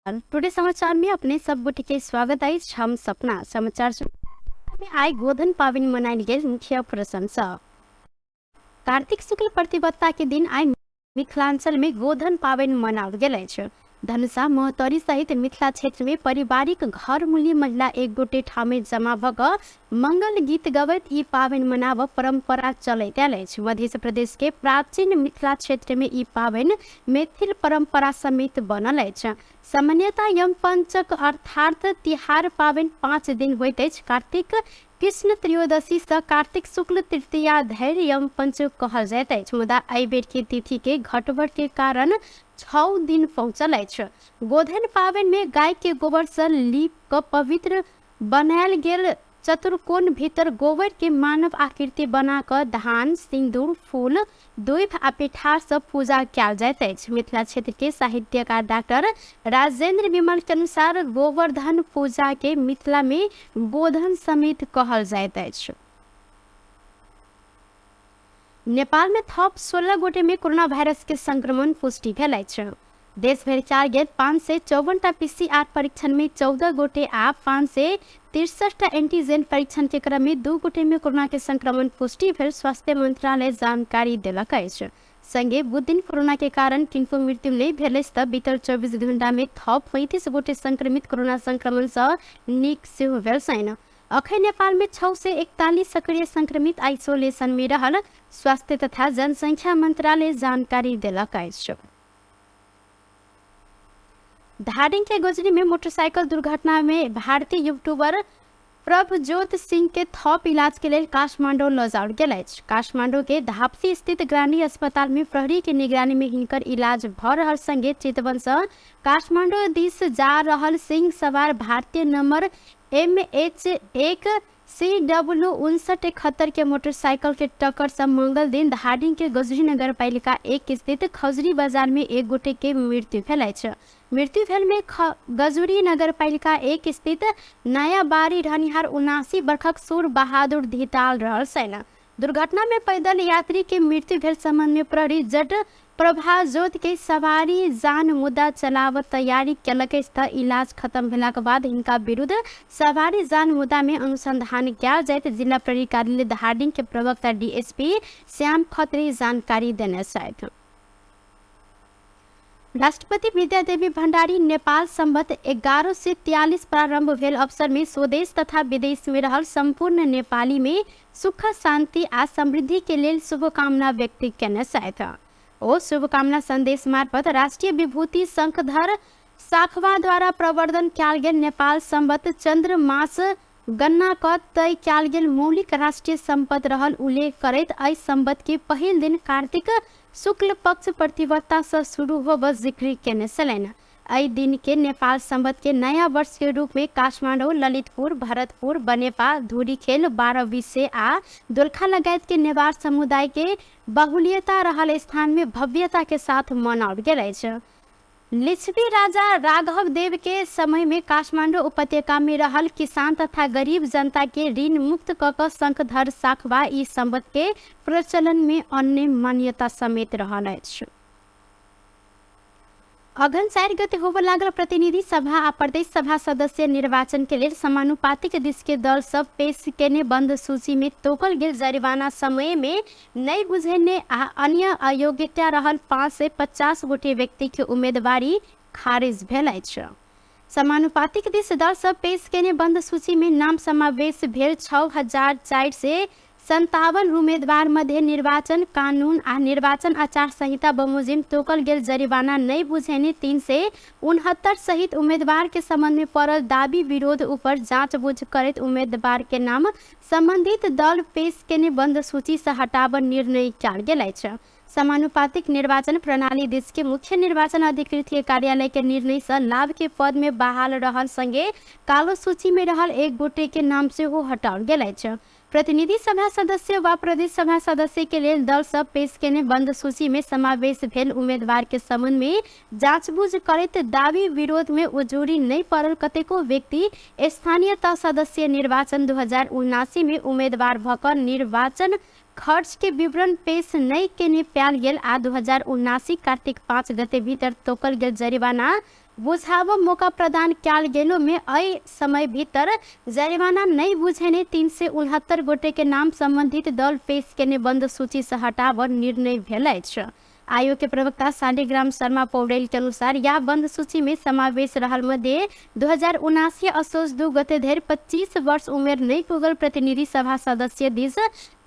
Today समाचार में अपने सब गोटे के स्वागत अछि। हम सपना समाचार में आइ गोधन पाबनि मनायल गेल। मुख्य प्रशंसा कार्तिक शुक्ल प्रतिपत्ता के दिन आइ मिथिलांचल में गोधन पाबनि मनाओल गेल अछि। धनुषा महोत्तरी सहित मिथिला क्षेत्र में पारिवारिक घर मूल्य महिला एक गोटे ठामे जमा भऽ कऽ मंगल गीत गबैत ई पाबनि मनाबऽ परंपरा चलैत आयल अछि। मध्य प्रदेश के प्राचीन मिथिला क्षेत्र में ई पाबनि मैथिल परंपरा समेत बनल अछि। सामान्यतः यमपंचक अर्थात तिहार पाबनि 5 दिन होइत अछि। कार्तिक कृष्ण त्रयोदशी सँ कार्तिक शुक्ल तृतीया धरि यमपंचक कहल जाइत अछि, मुदा एहि बेर के तिथि के घटबड़ के कारण 6 दिन पहुंचल अछि। गोधन पाबनि में गाय के गोबर सँ लीप कऽ पवित्र बनायल गेल चतुर्कोण भीतर गोबर के मानव आकृति बना कऽ धान, सिंदूर, फूल, दूभि आ पिठार सँ पूजा कयल जाइत अछि। मिथिला क्षेत्र के साहित्यकार डॉक्टर राजेंद्र विमल के अनुसार गोवर्धन पूजा के मिथिला में गोधन समेत कहल जाइत अछि। नेपाल में थप 16 गोटे में कोरोना वायरस के संक्रमण पुष्टि भेल अछि। देश भरि कयल गेल 554 टा पीसीआर परीक्षण में 14 गोटे आ 563 टा एंटीजन परीक्षण के क्रम में 2 गोटे में कोरोना के संक्रमण पुष्टि भेल स्वास्थ्य मंत्रालय जानकारी देलक अछि। संगे बुध दिन कोरोना के कारण किनको मृत्यु नहि भेल अछि तऽ बीतल 24 घंटा में थप 35 गोटे संक्रमित कोरोना संक्रमण सँ नीक सेहो भेल छनि। अखन नेपाल में 641 सक्रिय संक्रमित आइसोलेशन में रहल स्वास्थ्य तथा जनसंख्या मंत्रालय जानकारी देलक अछि। धादिङ के गोजरी में मोटरसाइकिल दुर्घटना में भारतीय यूट्यूबर प्रभजोत सिंह के थप इलाज के लेल काठमांडू लऽ जाओल गेल अछि। काठमांडू के धापसी स्थित ग्रामीण अस्पताल में प्रहरी के निगरानी में हिनकर इलाज भऽ रहल संगे चितवन सँ काठमांडू दिस जा रहल सिंह सवार भारतीय नंबर MH1 CW 5971 के मोटरसाइकिल के टक्कर से मंगल दिन धादिङ के गजरी नगरपालिका 1 स्थित खजुरी बाजार में एक गोटे के मृत्यु भेल अछि। मृत्यु भेल में गजुरी नगरपालिका 1 स्थित नयाबारी रहनिहार 79 वर्षक सूर बहादुर धिताल रहल छनि। दुर्घटना में पैदल यात्री के मृत्यु भेल संबंध में प्रहरी जट प्रभाजोत के सवारी जान मुद्दा चलाव तैयारी केलक अछि तऽ इलाज खत्म भेलाक बाद हिनका विरुद्ध सवारी जान मुद्दा में अनुसंधान कयल जाइत जिला प्रहरी कार्यालय धादिङ के प्रवक्ता डीएसपी श्याम खत्री जानकारी देने छथि। राष्ट्रपति विद्यादेवी भण्डारी नेपाल सम्बत 1143 प्रारंभ भेल अवसर में स्वदेश तथा विदेश में रहल संपूर्ण नेपाली में सुख शांति आ समृद्धि के लेल शुभकामना व्यक्त केने छथि। ओ शुभकामना संदेश मार्फत राष्ट्रीय विभूति शंखधर साखवा द्वारा प्रवर्धन कयल गेल नेपाल सम्बत चंद्र मास गणना क तय कयल गेल मौलिक राष्ट्रीय सम्पद रहल उल्लेख करैत एहि सम्बत के पहिल दिन कार्तिक शुक्ल पक्ष प्रतिबद्धता से शुरू होब जिक्र केने छलनि। एहि दिन के नेपाल सम्बत के नया वर्ष के रूप में काठमाडौँ, ललितपुर, भरतपुर, बनेपा, धुरीखेल, 12 बिसे आ दोलखा लगायत के नेवार समुदाय के बहुलियता रहल स्थान में भव्यता के साथ मनाओल गेल अछि। लिच्छवी राजा राघव देव के समय में काठमाडौँ उपत्यका में रहल किसान तथा गरीब जनता के ऋण मुक्त क कऽ शंखधर साखवा ई सम्बत के प्रचलन में अन्य मान्यता समेत रहल अछि। अघन 4 गते होबय लागल प्रतिनिधि सभा आ प्रदेश सभा सदस्य निर्वाचन के लेल समानुपातिक दिस के दल सब पेश केने बंद सूची में तोकल गेल जरिवाना समय में नहि बुझेने आ अन्य अयोग्यता रहल 550 गोटे व्यक्ति के उम्मीदवारी खारिज भेल अछि। समानुपातिक दिस दल सब पेश केने बंद सूची में नाम समावेश भेल 6457 उम्मीदवार मध्य निर्वाचन कानून आ निर्वाचन आचार संहिता बमोजिम तोकल गेल जरिवाना नहि बुझेने 369 सहित उम्मीदवार के संबंध में पड़ल दाबी विरोध ऊपर जांच बुझ करैत उम्मीदवार के नाम संबंधित दल पेश केने बंद सूची से हटाबऽ निर्णय कयल गेल अछि। समानुपातिक निर्वाचन प्रणाली दिस के मुख्य निर्वाचन अधिकृत के कार्यालय के निर्णय से लाभ के पद में बहाल रहल संगे कालो सूची में रहल एक गोटे के नाम सेहो हटाओल गेल अछि। प्रतिनिधि सभा सदस्य वा प्रदेश सभा सदस्य के लेल दल सब पेश केने बंद सूची में समावेश भेल उम्मीदवार के संबंध में जांचबूझ करैत दावी विरोध में उजूरी नहीं पड़ल कतेको व्यक्ति स्थानीय तह सदस्य निर्वाचन 2079 में उम्मीदवार भऽ कऽ निर्वाचन खर्च के विवरण पेश नहि केने पायल गेल आ 2079 कार्तिक 5 गते भीतर तोकल गेल जरिवाना बुझाब मौका प्रदान कयल गेलो में एहि समय भीतर जरिमाना नहीं बुझेने 369 गोटे के नाम संबंधित दल पेश केने बंद सूची से हटाब निर्णय भेल अछि। आयोग के प्रवक्ता शालिग्राम शर्मा पौडेल के अनुसार यह बंद सूची में समावेश रहल मध्ये 2079 असोज 2 गते धरि 25 वर्ष उमेर नहीं पुगल प्रतिनिधि सभा सदस्य दिस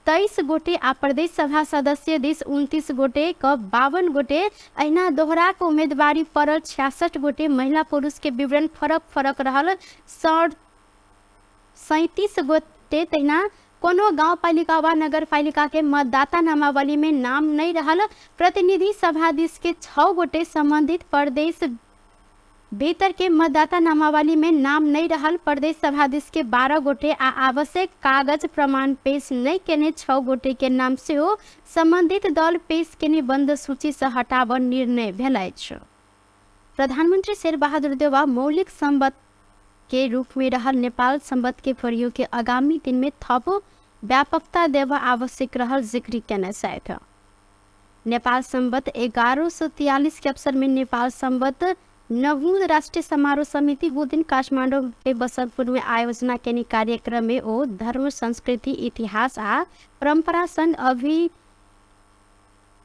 23 गोटे आ प्रदेश सभा सदस्य दिस 29 गोटे क 52 गोटे, अहिना दोहरा के उम्मीदवारी पड़ल 66 गोटे, महिला पुरुष के विवरण फरक फरक रहल 37 गोटे, तहिना कोनो गाउँपालिका वा नगरपालिका के मतदाता नामावली में नाम नहीं रहल प्रतिनिधि सभा दिस के 6 गोटे, संबंधित प्रदेश भीतर के मतदाता नामावली में नाम नहीं रहल प्रदेश सभा दिस के 12 गोटे आ आवश्यक कागज प्रमाण पेश नहीं केने 6 गोटे के नाम सेहो संबंधित दल पेश केने बंद सूची से हटाब निर्णय भेल अछि। प्रधानमंत्री शेरबहादुर देउवा मौलिक संवत के रूप में रहल नेपाल संवत के प्रयोग के आगामी दिन में थप व्यापकता देब आवश्यक रहल जिक्र केने छथि। नेपाल संवत 1143 के अवसर में नेपाल संवत नवूं राष्ट्रीय समारोह समिति वो दिन काठमाडौँ के बसन्तपुर में आयोजना केने कार्यक्रम में ओ धर्म, संस्कृति, इतिहास आ परंपरा संग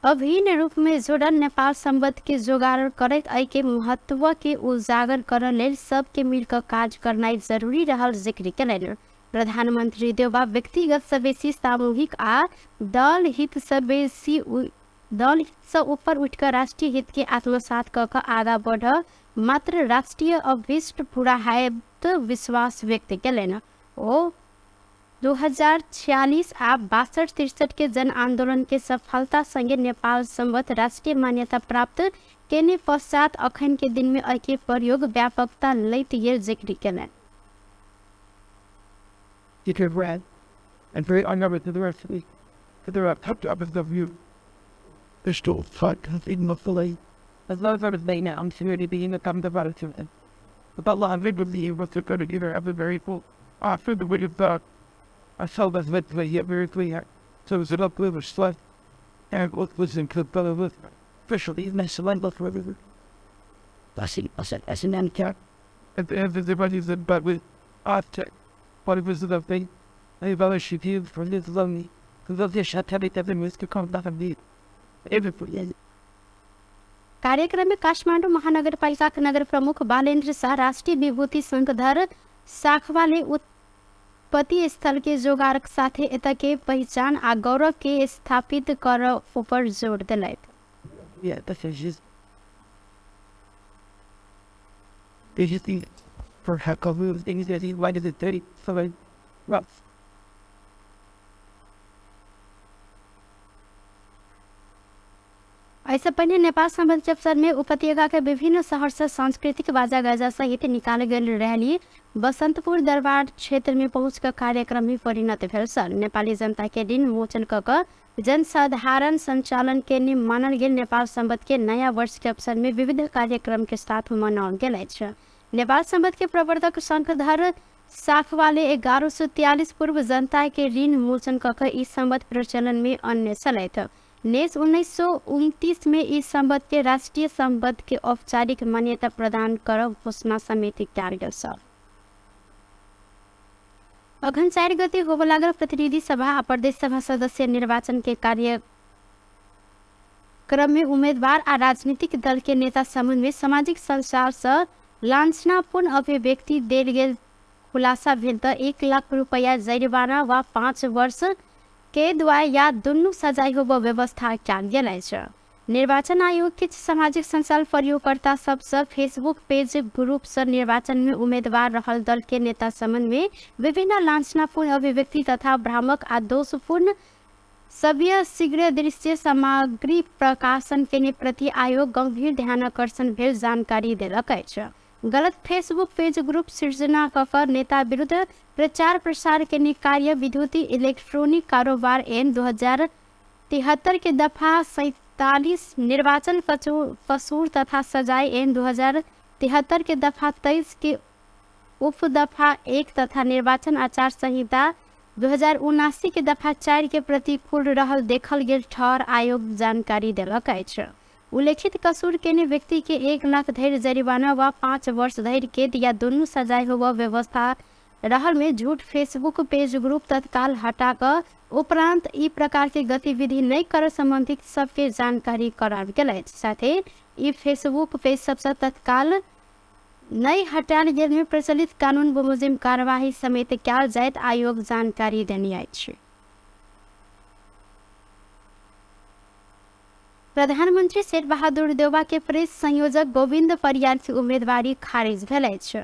अभिन्न रूप में जोड़ल नेपाल संवत के जोगाड़ करैत एहि के महत्व के उजागर करऽ लेल सबके मिलकर काज करनाइ जरूरी रहल जिक्र केलनि। प्रधानमंत्री देउवा व्यक्तिगत से बेसी सामूहिक आ दल हित से बेसी दल हित से ऊपर उठिकऽ राष्ट्रीय हित के आत्मसात कऽ कऽ आगाँ बढ़ मात्र राष्ट्रीय अभीष्ट पूरा होयत विश्वास व्यक्त केलनि। ओ 2046 आ 62-63 के जन आंदोलन के सफलता संगे नेपाल संवत राष्ट्रीय मान्यता प्राप्त केने पश्चात अखन के दिन में एहि के प्रयोग व्यापकता लैत गेल जिक्र केलनि। And very honorable to the rest of the to the top of the view. The store As long as I was now, I'm security being a come to relative. But Allah would be able to go together have a very full after the way of the I saw that with yet very clear. So it up with a slut and what was in the with officially for At the end of the body but with object. What was the thing? I evaluate for this lonely. कार्यक्रम में काठमाडौँ महानगरपालिका के नगर प्रमुख बालेन्द्र शाह राष्ट्रीय विभूति शंखधर साखवाले उत्पत्ति स्थल के जोगारक साथे एतय के पहिचान आ गौरव के स्थापित कर ऊपर जोर देलथि। Yeah, that's just they just think for things that he why does it 30 so rough. ऐसे पहिने नेपाल संबंध के अवसर में उपत्यका के विभिन्न शहर से सांस्कृतिक बाजा गाजा सहित निकाल गेल रैली बसंतपुर दरबार क्षेत्र में पहुँच कर कार्यक्रम में परिणत भेल छल। नेपाली जनता के दिन मोचन क कऽ जनसाधारण संचालन के नियम मानल गेल नेपाल संवत के नया वर्ष के अवसर में विविध कार्यक्रम के साथ मनाओल गेल अछि। नेपाल संवत के प्रवर्तक शंखधर साखवाले 1143 पूर्व जनता के ऋण मोचन क कऽ ई संवत प्रचलन में अन्य छलथि। नेस 1929 में इस संवत के राष्ट्रीय संवत के औपचारिक मान्यता प्रदान करब घोषणा समिति कयल गेल छल। अघन 4 गते होबय लागल प्रतिनिधि सभा आ प्रदेश सभा सदस्य निर्वाचन के कार्यक्रम में उम्मीदवार आ राजनीतिक दल के नेता समूह में सामाजिक संचार से लांछनापूर्ण अभिव्यक्ति देल गेल खुलासा भेल तऽ 1 लाख रुपया जरिमाना वा 5 वर्ष कैद वा या दुनू सजाय होबय व्यवस्था कयल गेल अछि। निर्वाचन आयोग किछु सामाजिक संचार प्रयोगकर्ता सबसँ फेसबुक पेज ग्रुप से निर्वाचन में उम्मीदवार रहल दल के नेता संबंध में विभिन्न लांछनापूर्ण अभिव्यक्ति तथा भ्रामक आ दोषपूर्ण सभ्य शीघ्र दृश्य सामग्री प्रकाशन के प्रति आयोग गंभीर ध्यानाकर्षण भेल जानकारी देलक अछि। गलत फेसबुक पेज ग्रुप सृजना कऽ कऽ नेता विरुद्ध प्रचार प्रसार के कार्य विद्युत इलेक्ट्रॉनिक कारोबार एन 2073 के दफा 47 निर्वाचन कसूर तथा सजाय एन 2073 के दफा 23 के उपदफा 1 तथा निर्वाचन आचार संहिता 2079 के दफा 4 के प्रतिकूल रहल देखल गेल ठहर आयोग जानकारी देलक अछि। उल्लेखित कसूर केने व्यक्ति के 1 लाख धरि जरिमाना वा 5 वर्ष धरि कैद या दुनू सजाय होबऽ व्यवस्था रहल में झूठ फेसबुक पेज ग्रुप तत्काल हटा कऽ उपरांत ई प्रकार के गतिविधि नहि करऽ संबंधित सबके जानकारी कराओल गेल अछि। साथे ई फेसबुक पेज सबसँ तत्काल नहि हटायल गेल में प्रचलित कानून बमोजिम कार्यवाही समेत कयल जाइत आयोग जानकारी देने अछि। प्रधानमंत्री शेरबहादुर देउवा के प्रेस संयोजक गोविन्द परियार के उम्मीदवारी खारिज भेल अछि।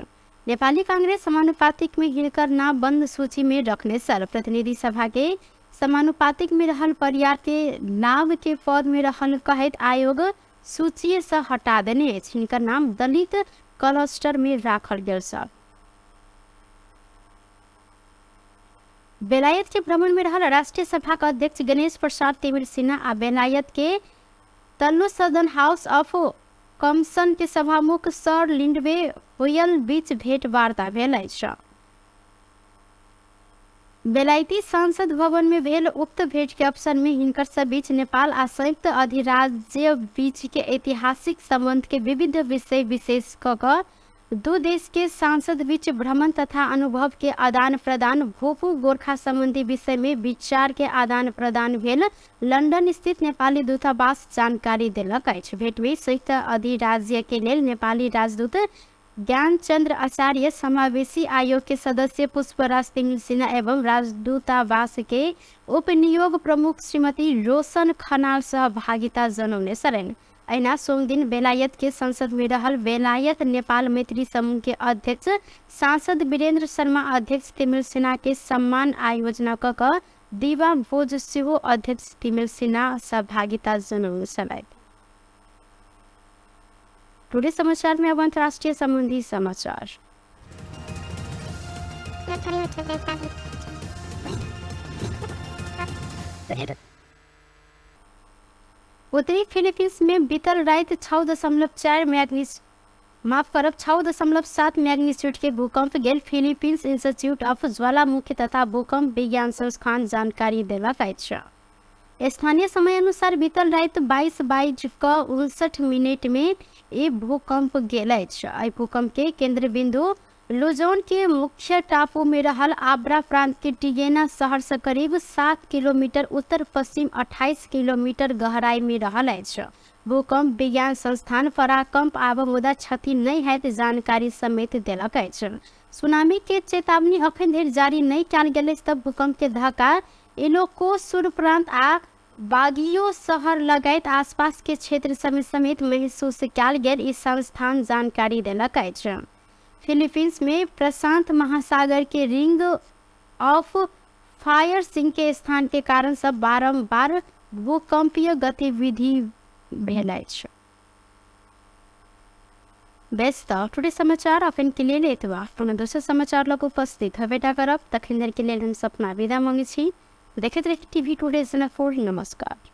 नेपाली कांग्रेस समानुपातिक में हिनकर नाम बंद सूची में रखने छल। प्रतिनिधि सभा के समानुपातिक में रहल परियार के लाभ के पद में रहल कहैत आयोग सूची से हटा देने अछि। हिनकर नाम दलित क्लस्टर में राखल गेल छल। बेलायत के भ्रमण में रहल राष्ट्रीय सभा के अध्यक्ष गणेश प्रसाद तिमिर सिन्हा आ बेलायत के तल्लो सदन हाउस ऑफ कॉमसन के सभामुख सर लिंडवे होयल बीच भेंट वार्ता भेल अछि। बेलायती सांसद भवन में भेल उक्त भेंट के अवसर में हिनकर सब बीच नेपाल आ संयुक्त अधिराज्य बीच के ऐतिहासिक संबंध के विविध विषय विशेष क कऽ दू देश के सांसद बीच भ्रमण तथा अनुभव के आदान प्रदान, भोपू गोरखा संबंधी विषय में विचार के आदान प्रदान भेल लंदन स्थित नेपाली दूतावास जानकारी देलक अछि। भेंट में संयुक्त अधिराज्य के लेल नेपाली राजदूत ज्ञानचंद्र आचार्य, समावेशी आयोग के सदस्य पुष्पराज तिमिल सिन्हा एवं राजदूतावास के उपनियोग प्रमुख श्रीमती रोशन खनाल सहभागिता जनौने छलनि। अहिना सोमदिन बेलायत के संसद में रहल बेलायत नेपाल मैत्री समूह के अध्यक्ष सांसद वीरेंद्र शर्मा अध्यक्ष तिमिल सिन्हा के सम्मान आयोजना क कऽ दिवा भोज सेहो अध्यक्ष तिमिल सिन्हा सहभागिता जनौने छलथि। टुडे समाचार में अब अंतर्राष्ट्रीय संबंधी समाचार। उत्तरी फिलीपींस में बीतल राति 6.4 मैग्नीज माफ करब 6.7 मैग्नीट्यूड के भूकंप गेल फिलीपींस इंस्टीट्यूट ऑफ ज्वालामुखी तथा भूकंप विज्ञान संस्थान जानकारी देलक अछि। स्थानीय समय अनुसार बीतल राति 22:59 में ई भूकंप गेल अछि। एहि भूकंप के केंद्र बिंदु लुजोन के मुख्य टापू में रहल आब्रा प्रांत के टिगेना शहर से करीब 7 किलोमीटर उत्तर पश्चिम 28 किलोमीटर गहराई में रहल अछि। भूकंप विज्ञान संस्थान पराकंप आब मुदा क्षति नहि हैत जानकारी समेत देलक अछि। सुनामी के चेतावनी अखन धरि जारी नहि कयल गेल अछि तऽ भूकंप के धक्का इलोकोसुर प्रांत आ बागियो शहर लगायत आसपास के क्षेत्र समेत समेत महसूस कयल गेल ई संस्थान जानकारी देलक अछि। फिलीपींस में प्रशांत महासागर के रिंग ऑफ फायर सिंह के स्थान के कारण सब बारंबार भूकंपीय गतिविधि भेल अछि। बेस तऽ टुडे समाचार अखन के लेल एतबा। कोनो दोसर समाचार लग उपस्थित हेबेटा करब, तखन धरि के लेल हम सपना विदा मांगै छी। देखैत रही टीवी टुडे जनकपुर। नमस्कार।